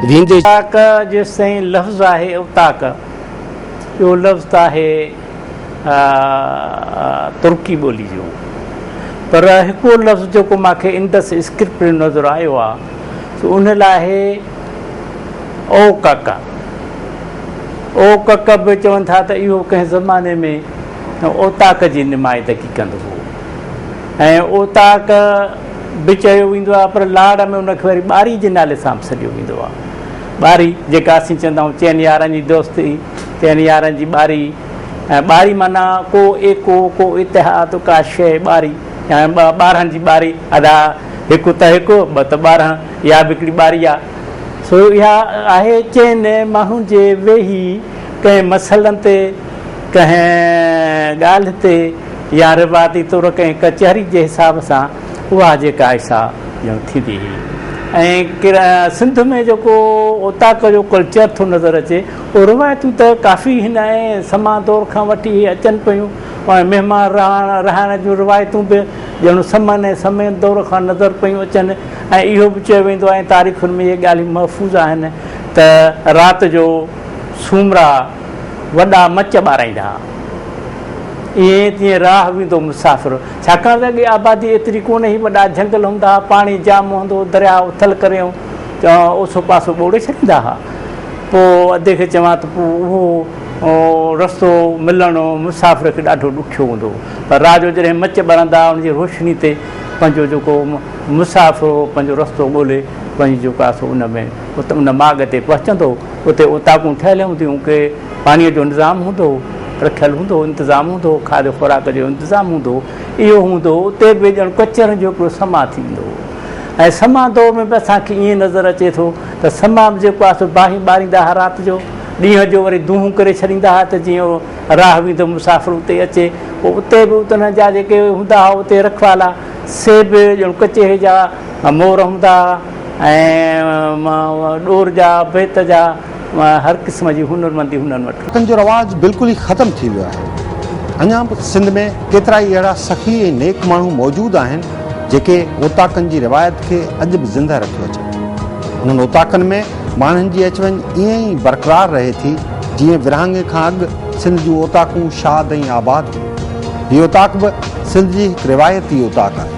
ويندي. اوطاق جيستائين لفظ آهي اوطاق اهو لفظ ته آهي ترڪي ٻولي جو پر هڪڙو لفظ جيڪو مان کي انڊس اسڪرپٽ ۾ نظر آيو آهي سو ان لاء آهي او ڪڪ. او ڪڪ به چون ٿا ته اهو ڪنهن زماني ۾ اوطاق جي نمائندگي ڪندو هو ۽ اوطاق به چيو ويندو آهي پر لاڙ ۾ ان کي وري ٻاري جي نالي سان به سڏيو ويندو آهي. ٻاري جيڪا اسين چوندا آهيون چئن يارن جي دوستي، چئن يارن جي ٻاري ۽ ٻاري معنيٰ ڪو ايڪو، ڪو اتحاد، ڪا شيء ٻاري يعني ٻارهن جي ٻاري ادا هڪ ته هڪ، ٻه ته 12 اها به هڪڙي ٻاري آهي. سو اها آهي چئن ماڻهن جي ويهي ڪنهن مسئلن تي، ڪنهن ڳالهه تي يا روايتي طور ڪنهن ڪچهري جي حساب سان اها جيڪا آهي سا ڄڻ ٿيندي هئي ۽ سنڌ ۾ جيڪو اوطاق جو ڪلچر ٿو نظر اچي اهو روايتون ته ڪافي هن ۽ سما دور کان وٺي اهي اچن پيون ۽ مهمان رهائڻ جون روايتون به ڄڻ سمن ۽ سمي دور کان نظر پيون اچن ۽ اهو به چيو ويندو آهي ۽ تاريخن ۾ اهي ڳالهيون محفوظ آهن ته رات جو سومرا وڏا مچ ٻارائيندا ها. ائين تيئن راهه ويندو مسافر. ڇاڪاڻ ته اڳي آبادي ايتري ڪونه هئي، وڏا جهنگل هوندا ها، پاڻي جام هوندو هو، درياهه اٿل ڪري اوسو پاسو ٻوڙي ڇڏيندا ها. پوء ادي کي چوان ته پوء اهو رستو ملڻ مسافر کي ڏاڍو ڏکيو هوندو هو. پر رات جو جڏهن مچ ٻرندا ها، ان جي روشني تي پنهنجو جيڪو مسافر هو پنهنجو رستو ڳولي وڃي جيڪو آهي سو ان ۾ ان ماڳ تي پهچندو هو. اتي اوطاقون ٺهيل هونديون هيون، ڪي پاڻيء جو نظام هوندو هو، رکيل هوندو هو، انتظام هوندو هو، کاڌ خوراڪ جو انتظام هوندو هو، اهو هوندو هو، اتي به ڄڻ ڪچهرين جو هڪڙو سما ٿي ويندو هو ۽ سما دور ۾ به اسان کي ائين نظر اچي ٿو ته سما به جيڪو آهي سو باهيون ٻاريندا هئا رات جو، ڏينهن جو وري دونهون ڪري ڇڏيندا هئا ته جيئن راهه ويندو مسافر اتي اچي، پوء اتي به انهن جا جيڪي هوندا هئا اتي رکوالا سي به ڄڻ ڪچهري جا مور هوندا هئا ۽ ڏور جا، بيت جا، هر قسم جي هنرمندي هنن وٽ هئي. تن جو رواج بلڪل ئي ختم ٿي ويو آهي. اڃا به سنڌ ۾ ڪيترائي اهڙا سخي ۽ نيڪ ماڻهو موجود آهن، جيڪي اوطاقن جي روايت کي اڄ به زنده رکيو اچن. انهن اوطاقن ۾ ماڻهن جي اچ وڃ ائين ئي برقرار رهي ٿي، جيئن ورهاڱي کان اڳ سنڌ جون اوطاقون شاد ۽ آباد هيون. هي اوطاق به سنڌ جي هڪ روايتي اوطاق آهي،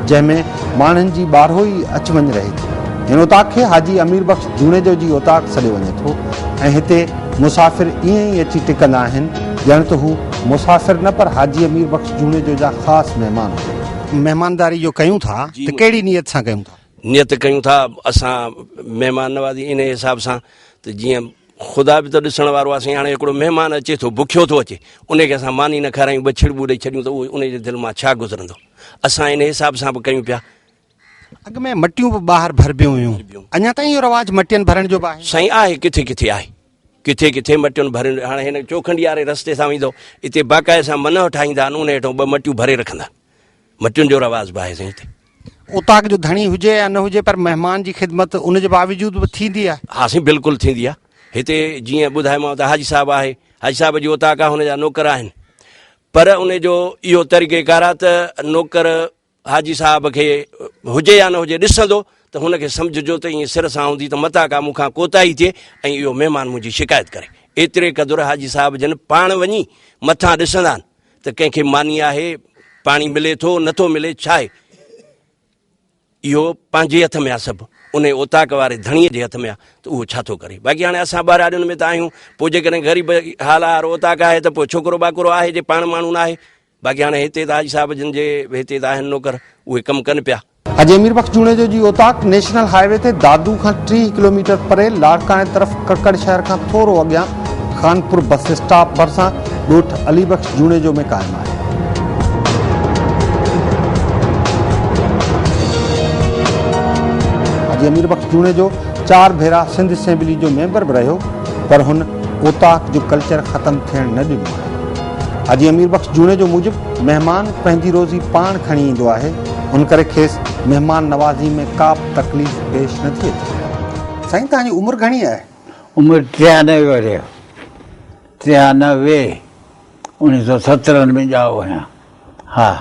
جنهن ۾ ماڻهن جي ٻارهو ئي اچ وڃ رهي ٿي. هن اوطاق کي حاجي امير بخش جوڻيجو جي اوطاق سڏيو وڃي ٿو ۽ هتي مسافر ائين ئي اچي ٽڪندا آهن ڄڻ ته هو مسافر نه پر حاجي امير بخش جوڻيجو جا خاص مهمان هجن. مهمانداري جو ڪيون ٿا ته ڪهڙي نيت سان ڪيون ٿا؟ نيت ڪيون ٿا اسان مهمان نوازي انهي حساب سان ته جيئن خدا به ته ڏسڻ وارو آهي سائين هاڻي هڪڙو مهمان اچي ٿو بکيو ٿو اچي انهي کي اسان ماني نه کارايون ٻه ڇڙٻون ڏئي ڇڏيون ته اهو انهي جي دل مان ڇا گذرندو اسان انهي حساب سان به ڪيون پيا. اڳ ۾ مٽيون به ٻاهر ڀربيون هيون اڃا تائين اهو رواج مٽين ڀرڻ جو به آهي؟ سائين آهي ڪٿي ڪٿي آهي ڪٿي ڪٿي مٽيون ڀرين هاڻي هن چوکنڊي واري رستي سان ويندو اتي باقاعده سان منهه ٺاهيندا آهن انهي هيٺون ٻه مٽيون ڀري رکندا آهن مٽين جو رواج به آهي سائين هتي. اوطاق جو ڌڻي هجي يا نه هجي پر مهمان جي خدمت ان جي باوجود به ٿيندي آهي. ها سائين بلڪل ٿيندي آهي هتي جيئن ٻڌايومانو ته حاجي صاحب آهي حاجي صاحب جي اوطاق آهي هن جا نوڪر آهن پر ان جو اهو طريقه ڪار آهي ته نوڪر حاجي صاحب کي هجي يا نه هجي ڏسندو ته هن کي سمجهجو ته ائين سر سان هوندي ته متان ڪا مون کان ڪوتاهي ٿئي ۽ اهو مهمان منهنجي شڪايت ڪري ايتري قدر حاجي صاحب جن پاڻ وڃي مٿان ڏسندا آهن ته ڪنهن کي ماني آهي، پاڻي ملي ٿو، نٿو ملي، ڇا آهي؟ اهو پنهنجي هٿ ۾ آهي سڀ، انهي اوطاق واري ڌڻيء جي هٿ ۾ آهي ته اهو ڇا ٿو ڪري. باقي هاڻي اسان ٻهراڙين ۾ ته آهيون، پوء جيڪڏهن غريب حال آهر اوطاق آهي ته پوء ڇوڪرو ٻاڪرو آهي جي پاڻ ماڻهو ناهي. باقي هاڻي هتي ته حاجي صاحب جن جي هتي ته آهن نوڪر، اهي ڪم ڪن پيا. حاجي امير بخش جوڻيجو جي اوطاق نيشنل هاء وي تي دادو کان 30 ڪلوميٽر پري لاڙڪاڻي طرف ڪڪڙ شهر کان ٿورو اڳيان خانپور بس اسٽاپ ڀرسان ڳوٺ علي بخش جوڻيجو ۾ قائم آهي. حاجي امير بخش جوڻيجو چار ڀيرا سنڌ اسيمبلي جو ميمبر به رهيو پر هن اوطاق جو ڪلچر ختم ٿيڻ نه ڏنو آهي. حاجي امير بخش جوڻيجو موجب مهمان پنهنجي روزي پاڻ کڻي ايندو آهي ان ڪري کيس مهمان نوازي ۾ ڪا به تڪليف پيش نه ٿي اچي. سائين توهان جي عمر گهڻي آهي؟ عمر 93 ورهيه، 93، اڻيهه سو سترن ۾ ڄائو آهيان. ها.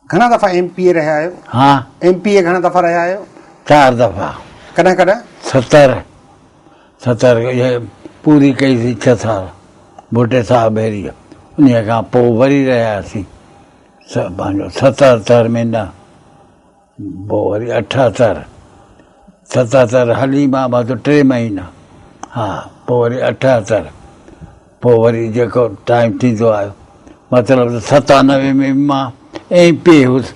گهڻا دفعا ايم پي اي رهيا آهيو؟ ها. ايم پي اي گهڻا دفعا رهيا آهيو؟ چار دفعا. ڪڏهن ڪڏهن؟ ستر، 70 اهي پوري ڪئي سين ڇهه سال ڀٽي صاحب ڀيري انهيء کان پوء وري رهياسين پنهنجو 77 ۾ نه پوء وري 78، 77 هلي مان بس ٽي مهينا ها پوء وري 78 پوء وري جيڪو ٽائيم ٿيندو آيو مطلب ته 97 ۾ به مان ايم پي هيس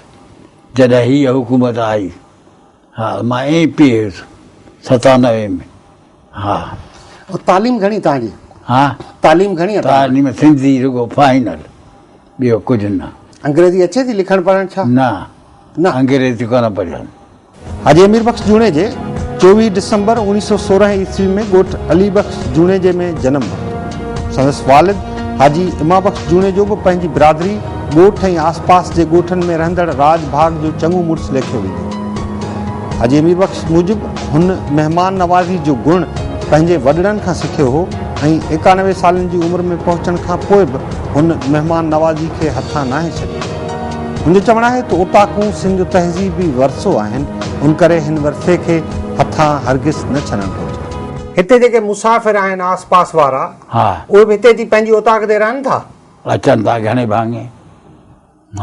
جڏهن هيء حڪومت آئي. ها مان ايم پي هيس 97 ۾ ها. تعليم گهڻي توهان جي؟ ها تعليم گهڻي آ توهان جي؟ تعليم سنڌي رڳو فائنل ٻيو ڪجهه نه. انگريزي اچي ٿي لکڻ پڙهڻ ڇا؟ نه نه انگريزي ڪونه پڙهيم. حاجي امير بخش جوڻيجي 24 ڊسمبر 1916 عيسوي ۾ ڳوٺ علي بخش جوڻيجي ۾ جنم ورتو. سندس والد حاجي اما بخش جوڻيجو به پنهنجي برادري، ڳوٺ ۽ آسپاس جي ڳوٺن ۾ رهندڙ راڄ ڀاڳ جو چڱو مڙس ليکيو ويندو هو. حاجي امير بخش موجب هن مهمان نوازي جو گڻ پنهنجي وڏڙن کان سکيو هو ۽ 91 سالن جي عمر ۾ پهچڻ کان پوء به هن مهمان نوازي کي هٿان ناهي ڇڏيو. هن جو چوڻ آهي ته اوطاقون سنڌ جو تهذيبي ورثو آهن، ان ڪري هن ورثي کي هٿان هرگز نه ڇڏڻ گهرجي. هتي جيڪي مسافر آهن آس پاس وارا اهي به هتي اچي پنهنجي اوطاق تي رهن ٿا؟ اچن ٿا گهڻي ڀاڱي.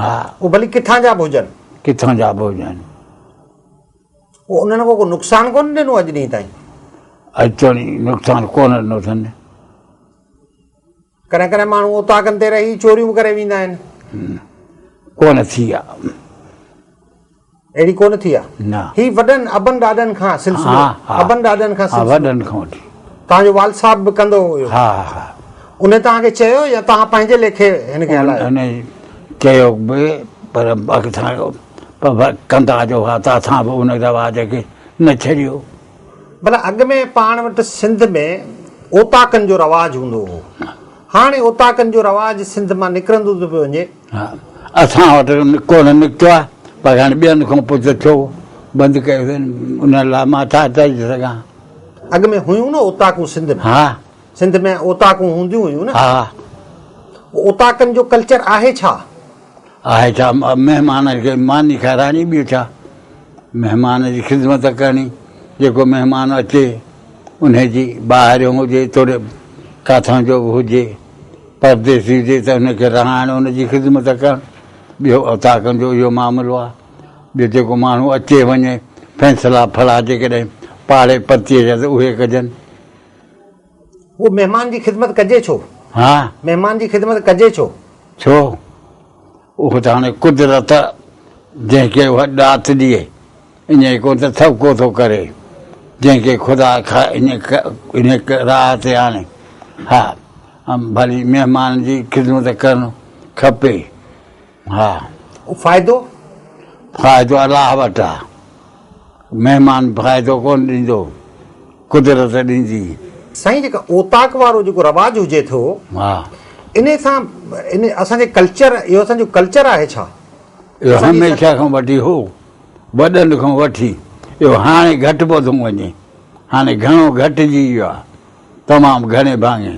ها. اهي ڀلي ڪٿان جا به هجن. ڪٿان جا به هجن. اهو انهن کي ڪو نقصان ڪونه ڏنو اڄ ڏينهن تائين؟ اڄ توڻي نقصان ڪونه ڏنو اٿن. ڪڏهن ڪڏهن ماڻهو اوطاقن تي رهي چوريون به ڪري ويندا آهن. ڪونه ٿي آ. اهڙي ڪونه ٿي آ. نه. هي وڏن ابن ڏاڏن کان سلسلو. ها ها. ابن ڏاڏن کان ها سلسلو. وڏن کان وٺي. توهان جو والد صاحب به ڪندو هو اهو؟ ها ها. ان توهان کي چيو يا توهان پنهنجي ليکي هن کي هلايو؟ هن چيو به پر اسان ڪندا جو هئا ته اسان به ان رواج کي نه ڇڏيو. ڀلا اڳ ۾ پاڻ وٽ سنڌ ۾ اوطاقن جو رواج هوندو هو. هاڻي اوطاقن جو رواج سنڌ مان نڪرندو ٿو پيو وڃي. ها اسان وٽ ڪونه نڪتو آهي پر هاڻي ٻين کان پڇ ته ڇو بند ڪيو اٿن ان لاء مان ڇا چئي سگهان. اڳ ۾ هيون نه اوطاقون سنڌ ۾. ها. سنڌ ۾ اوطاقون هونديون هيون نه. ها. اوطاقن جو ڪلچر آهي ڇا؟ آهي ڇا مهمان کي ماني کارائڻي ٻيو ڇا مهمان جي خدمت ڪرڻي جيڪو مهمان اچي انهي جي ٻاهريون هجي توڙي ڪاٿان جو به هجي پرديسي هجي ته ان کي رهائڻ ان جي خدمت ڪرڻ ٻيو اوطاقن جو اهو معاملو آهي ٻيو جيڪو ماڻهو اچي وڃي فيصلا ڦلا جيڪڏهن پاڙي پتيء جا ته اهي ڪجن. هو مهمان جي خدمت ڪجي ڇو؟ ها؟ مهمان جي خدمت ڪجي ڇو؟ ڇو؟ اهو ته هاڻي قدرت جنهن کي اها ڏات ڏئي، انهيء ڪونه ته سڀ ڪو ٿو ڪري، جنهن کي خدا انهيء راهه تي آڻي. ها، ڀلي مهمان جي خدمت ڪرڻ کپي. ها. فائدو؟ فائدو الله وٽ آ. مهمان فائدو ڪونه ڏيندو، قدرت ڏيندي. سائين جيڪا اوطاق وارو جيڪو رواج هجي ٿو ها. انهي سان انهي اسان جي ڪلچر اهو اسان جو ڪلچر آهي ڇا؟ اهو هميشه کان وٺي هو، وڏن کان وٺي اهو هاڻي گهٽبو ٿو وڃي، هاڻي گهڻو گهٽجي ويو آ، تمام گهڻي ڀاڱي.